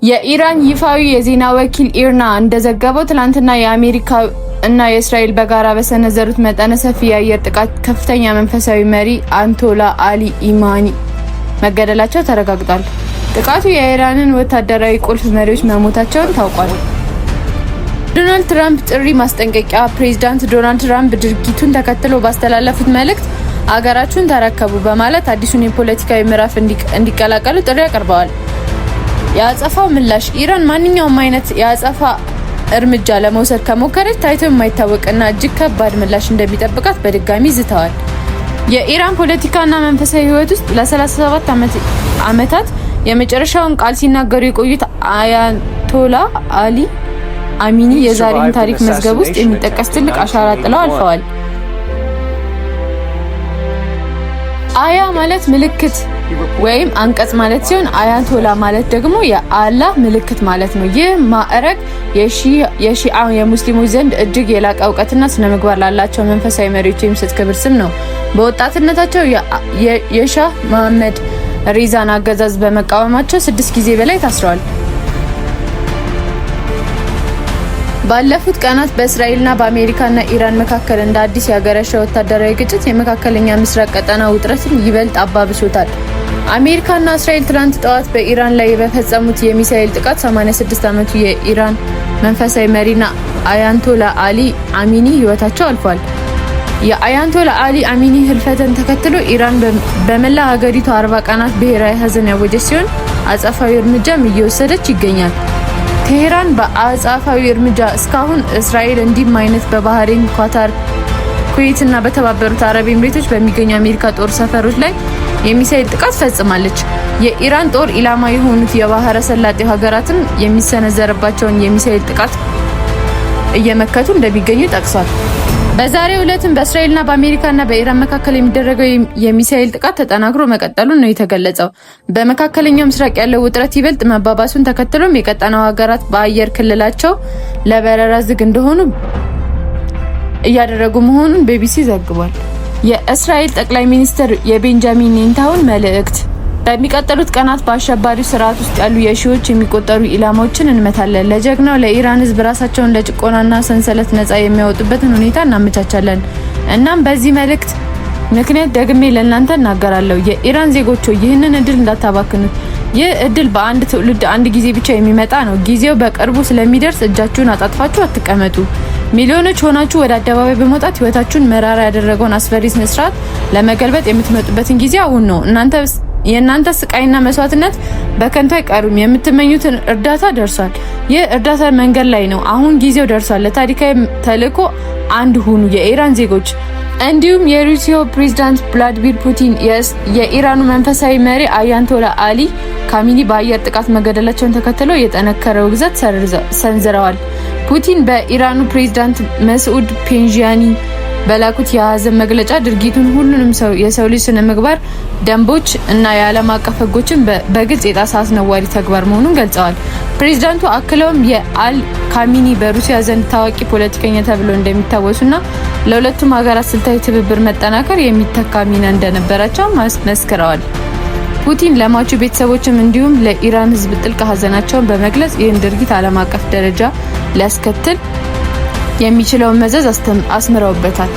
የኢራን ይፋዊ የዜና ወኪል ኢርና እንደዘገበው ትላንትና የአሜሪካ እና የእስራኤል በጋራ በሰነዘሩት መጠነ ሰፊ የአየር ጥቃት ከፍተኛ መንፈሳዊ መሪ አያቶላ አሊ ኢማኒ መገደላቸው ተረጋግጧል። ጥቃቱ የኢራንን ወታደራዊ ቁልፍ መሪዎች መሞታቸውን ታውቋል። ዶናልድ ትራምፕ ጥሪ ማስጠንቀቂያ። ፕሬዚዳንት ዶናልድ ትራምፕ ድርጊቱን ተከትሎ ባስተላለፉት መልእክት አገራችሁን ተረከቡ በማለት አዲሱን የፖለቲካዊ ምዕራፍ እንዲቀላቀሉ ጥሪ አቅርበዋል። የአጸፋው ምላሽ። ኢራን ማንኛውም አይነት የአጸፋ እርምጃ ለመውሰድ ከሞከረች ታይቶ የማይታወቅና እጅግ ከባድ ምላሽ እንደሚጠብቃት በድጋሚ ዝተዋል። የኢራን ፖለቲካና መንፈሳዊ ሕይወት ውስጥ ለ37 ዓመታት የመጨረሻውን ቃል ሲናገሩ የቆዩት አያቶላ አሊ አሚኒ የዛሬን ታሪክ መዝገብ ውስጥ የሚጠቀስ ትልቅ አሻራ ጥለው አልፈዋል። አያ ማለት ምልክት ወይም አንቀጽ ማለት ሲሆን አያቶላ ማለት ደግሞ የአላህ ምልክት ማለት ነው። ይህ ማዕረግ የሺአ የሙስሊሞች ዘንድ እጅግ የላቀ እውቀትና ስነ ምግባር ላላቸው መንፈሳዊ መሪዎች የሚሰጥ ክብር ስም ነው። በወጣትነታቸው የሻህ መሐመድ ሬዛን አገዛዝ በመቃወማቸው 6 ጊዜ በላይ ታስረዋል። ባለፉት ቀናት በእስራኤልና በአሜሪካና ኢራን መካከል እንደ አዲስ ያገረሸ ወታደራዊ ግጭት የመካከለኛ ምስራቅ ቀጠና ውጥረትን ይበልጥ አባብሶታል። አሜሪካና እስራኤል ትላንት ጠዋት በኢራን ላይ በፈጸሙት የሚሳኤል ጥቃት 86 ዓመቱ የኢራን መንፈሳዊ መሪና አያቶላ አሊ አሚኒ ህይወታቸው አልፏል። የአያቶላ አሊ አሚኒ ህልፈትን ተከትሎ ኢራን በመላ ሀገሪቱ 40 ቀናት ብሔራዊ ሀዘን ያወጀች ሲሆን አጸፋዊ እርምጃም እየወሰደች ይገኛል። ቴሄራን በአጸፋዊ እርምጃ እስካሁን እስራኤል እንዲህም አይነት በባህሬን፣ ኳታር፣ ኩዌት እና በተባበሩት አረብ ኤምሬቶች በሚገኙ አሜሪካ ጦር ሰፈሮች ላይ የሚሳኤል ጥቃት ፈጽማለች። የኢራን ጦር ኢላማ የሆኑት የባህረ ሰላጤው ሀገራትም የሚሰነዘርባቸውን የሚሳኤል ጥቃት እየመከቱ እንደሚገኙ ጠቅሷል። በዛሬው ዕለትም በእስራኤልና በአሜሪካና በኢራን መካከል የሚደረገው የሚሳኤል ጥቃት ተጠናክሮ መቀጠሉን ነው የተገለጸው። በመካከለኛው ምስራቅ ያለው ውጥረት ይበልጥ መባባሱን ተከትሎም የቀጠናው ሀገራት በአየር ክልላቸው ለበረራ ዝግ እንደሆኑ እያደረጉ መሆኑን ቢቢሲ ዘግቧል። የእስራኤል ጠቅላይ ሚኒስትር የቤንጃሚን ኔታንያሁን መልእክት። በሚቀጥሉት ቀናት በአሸባሪው ስርዓት ውስጥ ያሉ የሺዎች የሚቆጠሩ ኢላማዎችን እንመታለን። ለጀግናው ለኢራን ሕዝብ ራሳቸውን ለጭቆናና ሰንሰለት ነጻ የሚያወጡበትን ሁኔታ እናመቻቻለን። እናም በዚህ መልእክት ምክንያት ደግሜ ለእናንተ እናገራለሁ። የኢራን ዜጎች ሆይ፣ ይህንን እድል እንዳታባክኑት። ይህ እድል በአንድ ትውልድ አንድ ጊዜ ብቻ የሚመጣ ነው። ጊዜው በቅርቡ ስለሚደርስ እጃችሁን አጣጥፋችሁ አትቀመጡ። ሚሊዮኖች ሆናችሁ ወደ አደባባይ በመውጣት ህይወታችሁን መራራ ያደረገውን አስፈሪ ስነ ስርዓት ለመገልበጥ የምትመጡበትን ጊዜ አሁን ነው። እናንተ የእናንተ ስቃይና መስዋዕትነት በከንቱ አይቀሩም። የምትመኙትን እርዳታ ደርሷል። ይህ እርዳታ መንገድ ላይ ነው። አሁን ጊዜው ደርሷል። ለታሪካዊ ተልዕኮ አንድ ሁኑ የኢራን ዜጎች። እንዲሁም የሩሲያው ፕሬዝዳንት ቭላዲሚር ፑቲን የኢራኑ መንፈሳዊ መሪ አያቶላ አሊ ካሚኒ በአየር ጥቃት መገደላቸውን ተከትሎ የጠነከረ ውግዘት ሰንዝረዋል። ፑቲን በኢራኑ ፕሬዝዳንት መስዑድ ፔዜሽኪያን በላኩት የሀዘን መግለጫ ድርጊቱን ሁሉንም ሰው የሰው ልጅ ስነ ምግባር ደንቦች እና የዓለም አቀፍ ሕጎችን በግልጽ የጣሰ አስነዋሪ ተግባር መሆኑን ገልጸዋል። ፕሬዝዳንቱ አክለውም የአል ካሚኒ በሩሲያ ዘንድ ታዋቂ ፖለቲከኛ ተብለው እንደሚታወሱና ለሁለቱም ሀገራት ስልታዊ ትብብር መጠናከር የሚተካ ሚና እንደነበራቸው መስክረዋል። ፑቲን ለሟቹ ቤተሰቦችም እንዲሁም ለኢራን ሕዝብ ጥልቅ ሀዘናቸውን በመግለጽ ይህን ድርጊት ዓለም አቀፍ ደረጃ ሊያስከትል የሚችለውን መዘዝ አስምረውበታል።